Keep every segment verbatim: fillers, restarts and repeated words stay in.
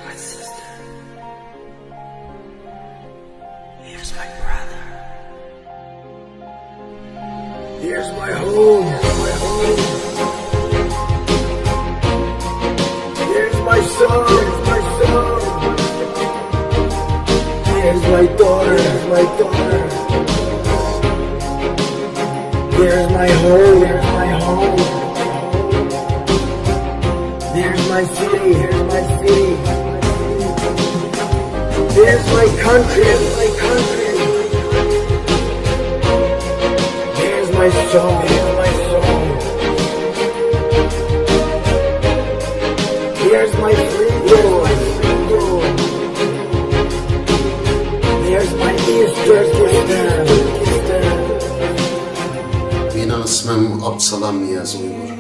My sister. Here's my brother. Here's my home. My home. Here's my son. Here's my son. Here's my daughter. Here's my daughter. Here's my home. Here's my home. Here's my city. Here's my city. Here's my country. Here's my country. Here's my song. Here's my song. Here's my freedom. Here's my freedom. Here's my East Turkestan. مېنىڭ ئىسمىم ئابدۇسالام نىياز ئۇيغۇر.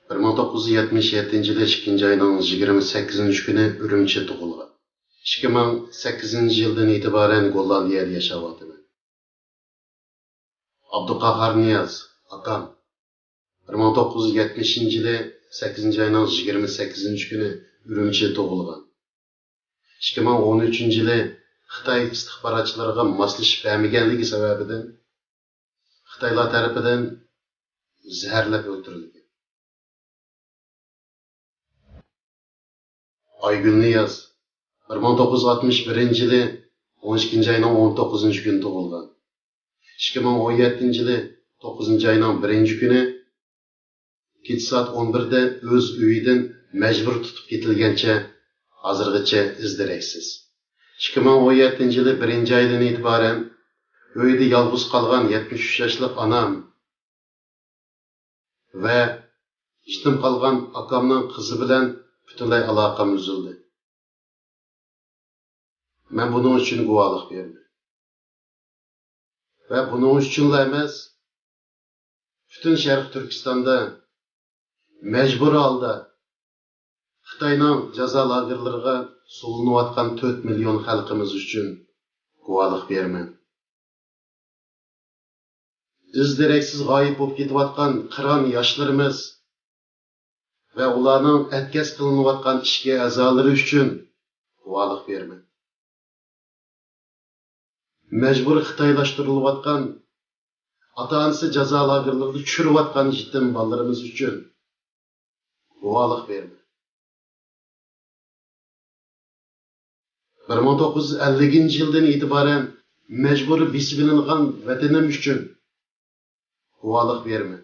بىر مىڭ توققۇز يۈز يەتمىش يەتتىنچى يىلى ئىككىنچى ئاينىڭ يىگىرمە سەككىزىنچى كۈنى ئۈرۈمچىدە تۇغۇلغان. ئىككى مىڭ سەككىزىنچى يىلدىن ئېتىبارەن گوللاندىيەدە ياشاۋاتىمەن. ئابدۇقاھار نىياز، ئاكام. بىر مىڭ توققۇز يۈز يەتمىشىنچى يىلى سەككىزىنچى ئاينىڭ يىگىرمە سەككىزىنچى كۈنى ئۈرۈمچىدە تۇغۇلغان. ئىككى مىڭ ئون ئۈچىنچى يىلى خىتاي ئىستىخباراتچىلىرىغا ماسلىشىپ بەرمىگەنلىكى سەۋەبىدىن خىتايلار تەرىپىدىن زەھەرلەپ ئۆلتۈرۈلگەن. ئايگۈل نىياز، بىر مىڭ توققۇز يۈز ئاتمىش بىرىنچى يىلى ئون ئىككىنچى ئاينىڭ ئون توققۇزىنچى كۈنى تۇغۇلغان. ئىككى مىڭ ئون يەتتىنچى يىلى توققۇزىنچى ئاينىڭ بىرىنچى كۈنى كېچە سائەت ئون بىردە ئۆز ئۆيىدىن مەجبۇر تۇتۇپ كېتىلگەنچە ھازىرغىچە ئىز دېرەكسىز. ئىككى مىڭ ئون يەتتىنچى يىلى بىرىنچى ئايدىن ئېتىبارەن ئۆيدە يالغۇز قالغان يەتمىش ئۈچ ياشلىق ئانام ۋە يېتىم قالغان ئاكامنىڭ قىزى بىلەن پۈتۈنلەي ئالاقەم ئۈزۈلدى. مەن بۇنىڭ ئۈچۈن گۇۋاھلىق بېرىمەن. ۋە بۇنىڭ ئۈچۈنلا ئەمەس، پۈتۈن شەرقىي تۈركىستاندا مەجبۇرىي ھالدا خىتاينىڭ جازا لاگېرلىرىغا سولىنىۋاتقان تۆت مىليون خەلقىمىز ئۈچۈن گۇۋاھلىق بېرىمەن. ئىز دېرەكسىز غايىب بولۇپ كېتىۋاتقان قىران ياشلىرىمىز ۋە ئۇلارنىڭ ئەتكەس قىلىنىۋاتقان ئىچكى ئەزالىرى ئۈچۈن گۇۋاھلىق بېرىمەن. مەجبۇرىي خىتايلاشتۇرۇلۇۋاتقان، ئاتا-ئانىسى جازا لاگېرلىرىدا چۈشۈرۈۋاتقان يېتىم بالىلىرىمىز ئۈچۈن گۇۋاھلىق بېرىمەن. بىر مىڭ توققۇز يۈز ئەللىكىنچى يىلدىن ئېتىبارەن مەجبۇرىي بېسىۋېلىنغان ۋەتىنىم ئۈچۈن گۇۋاھلىق بېرىمەن.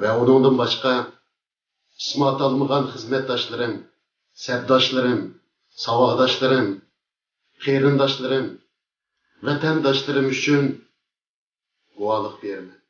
ۋە ئۇنىڭدىن باشقا ئىسمى ئاتالمىغان خىزمەتداشلىرىم، سەپداشلىرىم، ساۋاقداشلىرىم، قېرىنداشلىرىم، ۋەتەنداشلىرىم ئۈچۈن گۇۋاھلىق بېرىمەن.